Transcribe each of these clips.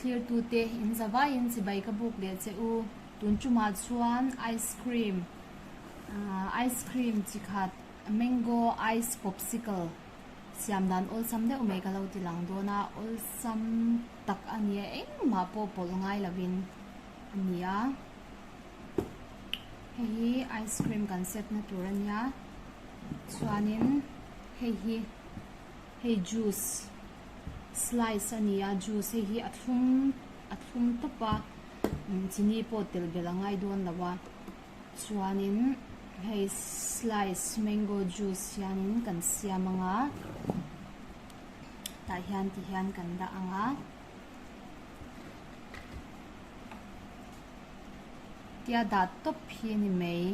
thlirtute in zavaiin chibai ka buk leh che u. Tun tumah chuan ice cream ice cream chi khat mango ice popsicle siam dan awlsam deuh mai ka lo ti lang dawn a, awlsam tak a nia engmah pawh pawlh ngai lovin a ni a. Hei hi ice cream kan set na tur a nia chuanin hei hi hei juice slice a ni a juice hei hi a thlum a thlum tawp a chini pawh telh belh a ngai dawn lo a chuanin hei slice mango juice hianin kan siam ang a tah hian ti hian kan dah ang a. Tia dah tawp hi a ni mai.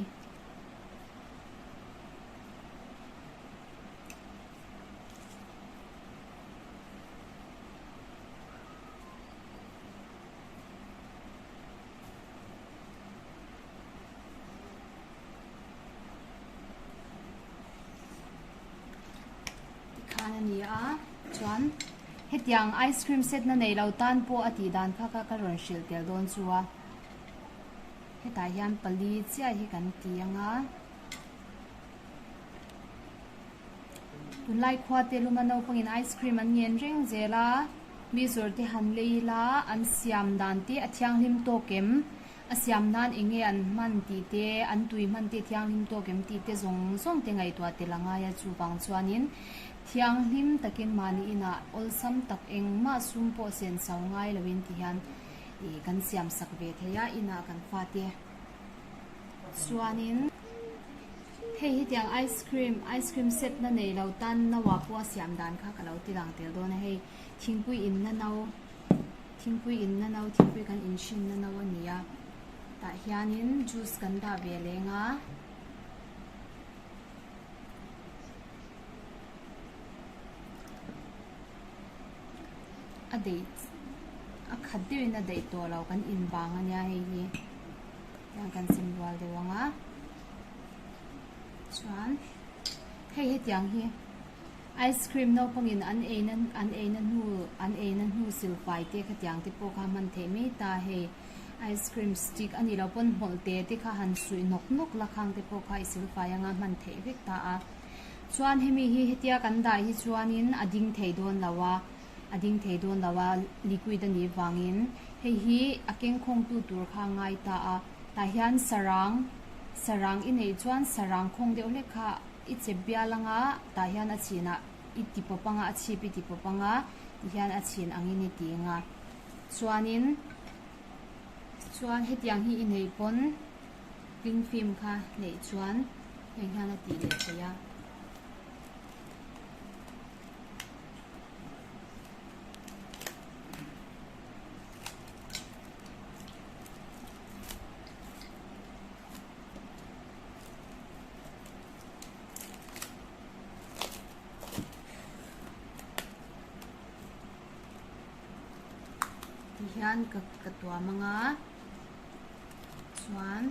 Tikhan a ni a chuan hetiang ice cream set na nei lo tan pawh a tih dan kha kha ka rawn hrilh tel dawn chu a hetah hian pali chiah hi kan ti ang a tunlai khua te luma naupangin ice cream an ngen reng zel a mi zawrh te han lei ila an siam dan te a thianghlim tawk em. A siam nan eng nge an hman tih te, an tui hman te thianghlim tawk em tih te zawng zawng te ngaihtuah tel a ngai a, chuvang chuanin thianghlim takin mahni inah awlsam tak engmah sum pawh sen chau ngai loin ti hian ih kan siam sak ve thei a, inah kan fate chuanin hei hetiang ice cream, ice cream set na nei lo tan naua pawh a siam dan kha ka lo ti lang tel dawn a, hei thingpui inna no. Thingpui inna no thingpui kan inhrinna no a ni a tah hianin juice kan dah ve leng a. A deih a khat deuhin a deih tawh lo kan in vang a nia hei hi tiang kan sem rual deuh ang a chuan hei hetiang hi. Ice cream naupangin an eina an eina hnu an eina hnu silfai te khatiang te pawh kha hman theih mai ta hei ice cream stick a nih loh pawn hmawlh te te kha han suih nawk nawk la khang te pawh kha i silfai anga hman theih vek ta a chuan hemi hi hetia kan dah hi chuanin a ding thei dawn lo a a ding thei dawn lo a liquid a nih vangin hei hi a keng khawngtu tur kha a ngai ta a tah hian sarang sarang i neih chuan sarang khawng deuh hlek kha I chep bial anga tah hian a chhinah i ti pawp anga a chhip i ti pawp anga ti hian a chhin angin i ti anga chuanin chuan hetiang hi i neih pawn cling film kha neih chuan heng hian a tih leh theih a. Ti hian ka ka tuam ang a chuan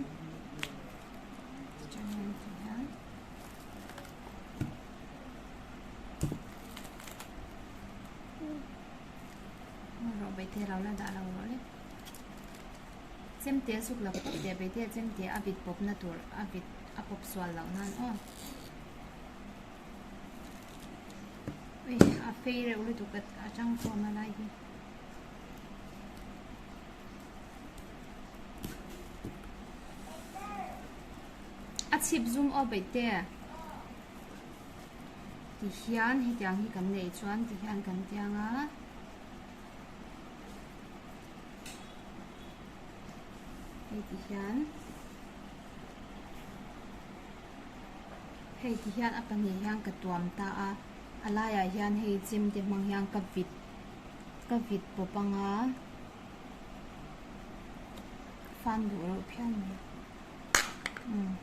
tichuan ti hian rawh baite lo la dah lo rawh le. Chemte zuk lo pawp teh bei teh chemte a vit pawp na tur a vit a pawp sual loh nan aw. Ui a fei reuh lutuk a tang khawm a lai hi. A chhip zum aw bei te. Ti hian hetiang hi kan nei chuan ti hian kan tiang a. Hei ti hian hei ti hian a pahnih hian ka tuam ta a a laiah hian hei chem te hmang hian ka vit ka vit pawp anga fan duh reuh phian mai umm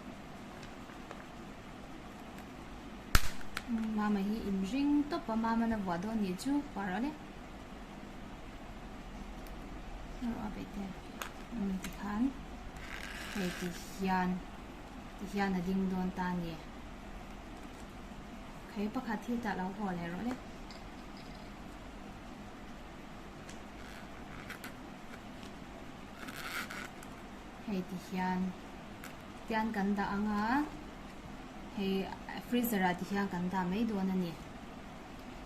mama hi inring tawp a mama na vuah dawn nih chu pah rawh le. Tikhan hei ti hian ti hian a ding dawn ta a ni. Hei pakhat hi tah lo haw leh rawh le. Hei ti hian tian kan dah ang a, hei freezer ah ti hian kan dah mai dawn a ni.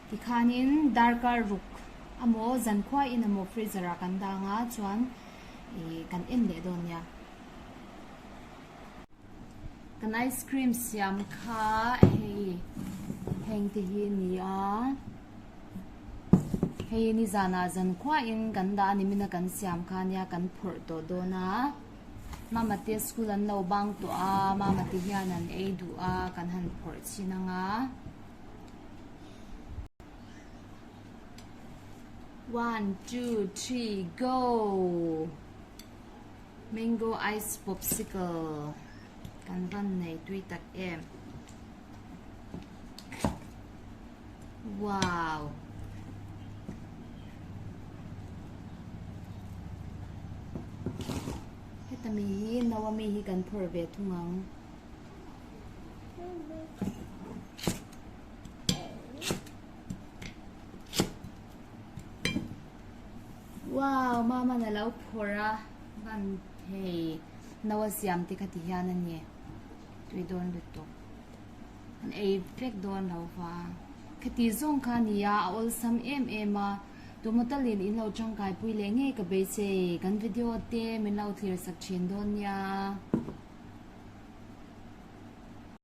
Tikhanin darkar ruk amaw zankhua in amaw freezer ah kan dah ang a chuan ih kan en leh dawn nia. Kan ice cream siam kha hei heng te hi a ni a hei nizanah zankhua in kan dah a ni min a kan siam kha nia kan phawrh tawh dawn a mama te school an lo bang tawh a mama te hian an ei duh a kan han phawrh chhin ang a. One two three go. Mango ice popsicle kan van nei tui tak em. Wow. Heta mi hi nawa mi hi kan phawrh ve thung ang. Wow mama na lo phawrh a van hei no a siam te kha ti hian a ni tui dawn lutuk an ei vek dawn lo va khati zawng kha a ni a a awlsam em em a tumatalin in lo tangkai pui leh ngei ka beisei kan video te min lo thlir sak thin dawn nia.